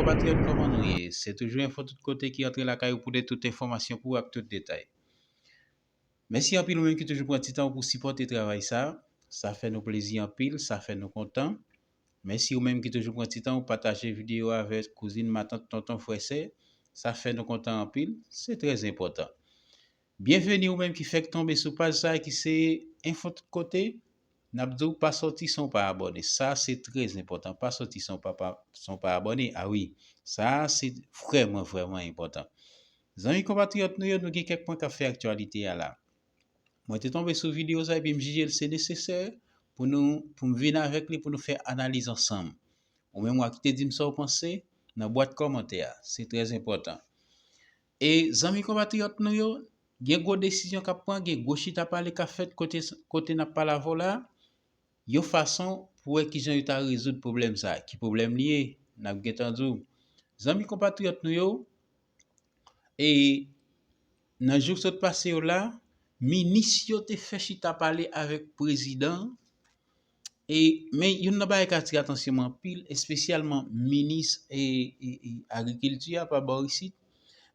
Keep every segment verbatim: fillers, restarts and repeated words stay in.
Konpatriyòt, kòman nou ye? Se toujou Enfo Tout Kote ki antre lakay ou pou de tout enfòmasyon pou ou ak tout detay. Mèsi anpil ou menm ki toujou pran ti tan ou pou sipòte travay sa. Sa fè nou plezi anpil, sa fè nou kontan. Mèsi ou menm ki toujou pran ti tan ou pataje videyo a avèk kouzin, matant, tonton, frè, sè. Sa fè nou kontan anpil, se trè enpòtan. Byenveni ou menm ki fèk tonbe sou paj sa a ki se Enfo Tout Kote. N ap di w pa sòti san w pa abòne. Sa se trè enpòtan. Pa sòti san w pa, pa, san w pa abòne. A wi, sa se vrèman, vrèman enpòtan. Zanmi konpatriyòt nou yo, nou gen kèk pwen k ap fè aktyalite a la. Mwen te tonbe sou videyo sa epi m jije l se nesesè pou nou, pou m vin avèk li pou nou fè analiz ansanm. Ou menm w a kite di m sa w panse nan bwat kòmantè a. Se trè enpòtan. E zanmi konpatriyòt nou yo, gen gwo desizyon k ap pran, gen gwo chita pale k ap fèt kote, kote n ap pale avè w la. Yon fason pou wè kijan yo ta rezoud pwoblèm sa a. Ki pwoblèm li ye? N ap gentan di w. Zanmi konpatriyòt nou yo, e nan jou k sot pase yo la, minis yo te fè chita pale avèk prezidan. E, men youn nan bagay k atire atansyon mwen anpil, espesyalman minis e, e, e agrikilti a pa bò isit.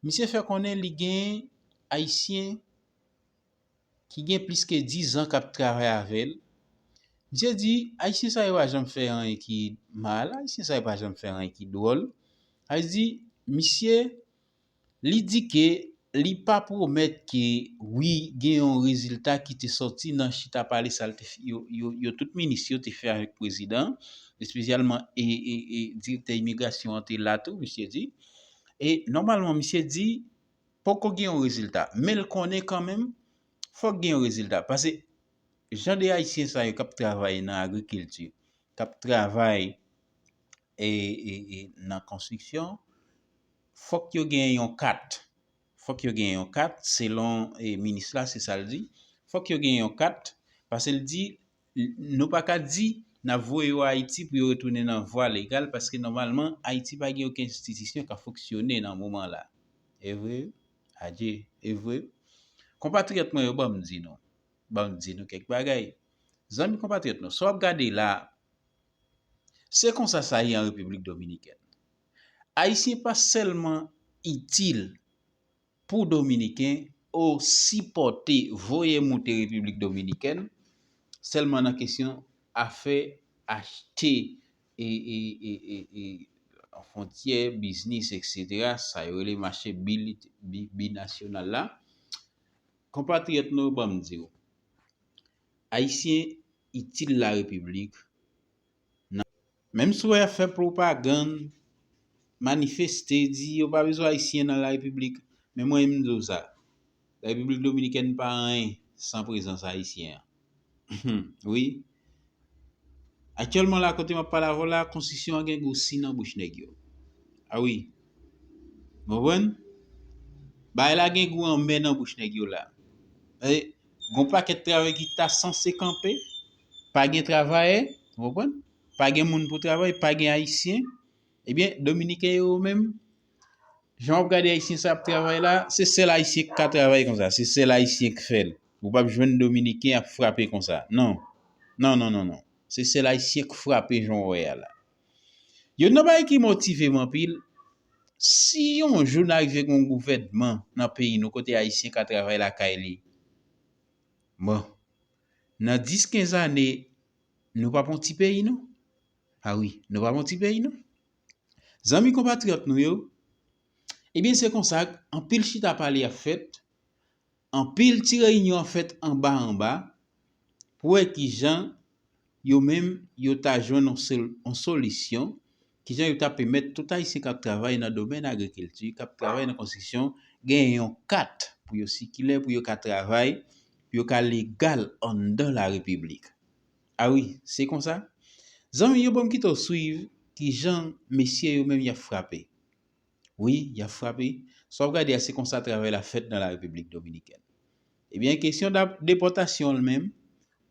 Misye fè konnen li gen Ayisyen ki gen plis ke diz an k ap travay avè l. Misye di, Ayisyen sa yo pa janm fè anyen ki mal, Ayisyen sa yo pa janm fè anyen ki dwòl. Sa vle di, misye, li di ke li pa pwomèt ke wi, gen yon rezilta ki te sòti nan chita pale sa l te f-, yo, yo, yo tout minis yo te fè avèk prezidan, espesyalman e, e, e direktè imigrasyon an te la tou, misye di. E nòmalman, misye di, poko gen yon rezilta, men l konnen kanmenm, fòk gen yon rezilta. Paske jan de Ayisyen sa yo k ap travay nan agrikilti, k ap travay e, e, e nan konstriksyon, fòk yo gen yon kat. Fòk yo gen yon kat, selon e, minis la, se sa l di. Fòk yo gen yon kat, paske l di, nou pa ka di n ap voye yo Ayiti pou yo retounen nan vwa legal, paske nòmalman, Ayiti pa gen okenn enstitisyon k ap fonksyone nan moman la. E vre? Adye, e vre? Konpatriyòt mwen yo, ban m di nou. Ban m di nou kèk bagay. Zanmi konpatriyòt nou, sa w ap gade la, se konsa sa ye an Repiblik Dominikèn. Ayisyen pa sèlman itil pou Dominiken ou sipòte, voye moute Repiblik Dominikèn, sèlman nan kesyon afè achte e, e, e, e, e fwontyè, biznis, etsetera, sa yo rele mache bili-, bi-, binasyonal la. Konpatriyòt nou, ban m di w, Ayisyen itil la Repiblik. Menm si w wè y ap fè pwopagann, manifeste, di yo pa bezwen Ayisyen nan la Repiblik, men mwen menm m di w sa, la Repiblik Dominikèn pa anyen san prezans Ayisyen an. Wi. Aktyèlman la, kote m ap pale avè w la, konstriksyon an gen gou si nan bouch nèg yo. A wi. Ou konprann? Bagay la gen gou anmè nan bouch nèg yo la. E, gon pakèt travay ki ta sanse kanpe, pa gen travayè, ou konprann? Pa gen moun pou travay, pa gen Ayisyen. Ebyen, Dominiken yo menm, jan w ap gade Ayisyen sa ap travay la, se sèl Ayisyen k ka travay konsa, se sèl Ayisyen k fè l. Ou p ap jwenn Dominiken ap frape konsa. Non. Non, non, non, non. Se sèl Ayisyen k frape jan w wè a la. Youn nan bagay ki motive m anpil, si yon jou n arive gen yon gouvènman nan peyi nou kote Ayisyen ka travay lakay li, bon, nan dis kenz ane, nou p ap yon ti peyi, non? A wi, nou p ap yon ti peyi, non? Zanmi konpatriyòt nou yo, ebyen, se konsa, anpil chita pale ap fèt, anpil ti reyinyon ap fèt anba anba, pou wè kijan yo menm yo ta jwenn yon sol-, yon solisyon, kijan yo ta pèmèt tout Ayisyen k ap travay nan domèn agrikilti, k ap travay nan konstriksyon, gen yon kat pou yo sikile, pou yo ka travay, pou yo ka legal anndan la Repiblik. A wi, se konsa. Zanmi yo, ban m kite w swiv kijan mesye yo menm y ap frape. Wi, y ap frape. Sa w ap gade a, se konsa travay la fèt nan la Repiblik Dominikèn. Ebyen, kesyon dap-, depòtasyon l menm,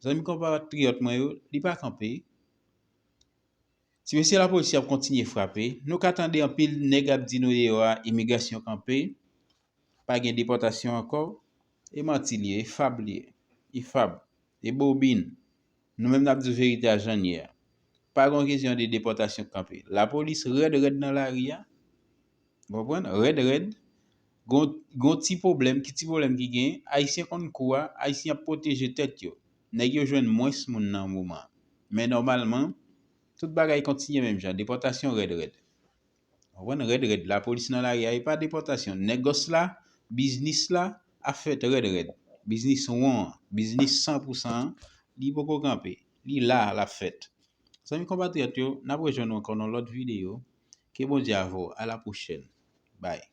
zanmi konpatriyòt mwen yo, li pa kanpe. Ti mesye lapolis yo ap kontinye frape. Nou ka tande anpil nèg ap di nou deyò a, imigrasyon kanpe. Pa gen depòtasyon ankò, e manti li ye, e fab li ye, e fab, e bobin. Nou menm n ap di w verite a jan l ye a. pa gen kesyon de depòtasyon k kanpe. Lapolis rèd rèd nan lari a. Ou konprann? Rèd rèd. Gon, gon ti pwoblèm, ki ti pwoblèm ki gen, Ayisyen konn kou a, Ayisyen ap pwoteje tèt yo. Nèg yo jwenn mwens moun nan moman. Men nòmalman, tout bagay kontinye menm jan, depòtasyon rèd rèd. Ou konprann? Rèd rèd. Lapolis nan lari a, e pa depòtasyon. Negòs la, biznis la, ap fèt rèd rèd. Biznis won an, biznis san pou san an, li poko kanpe. Li la, l ap fèt. Zanmi konpatriyòt yo, n ap rejwenn nou ankò nan lòt videyo. Ke Bondye avè w. A la pwochèn. Bye.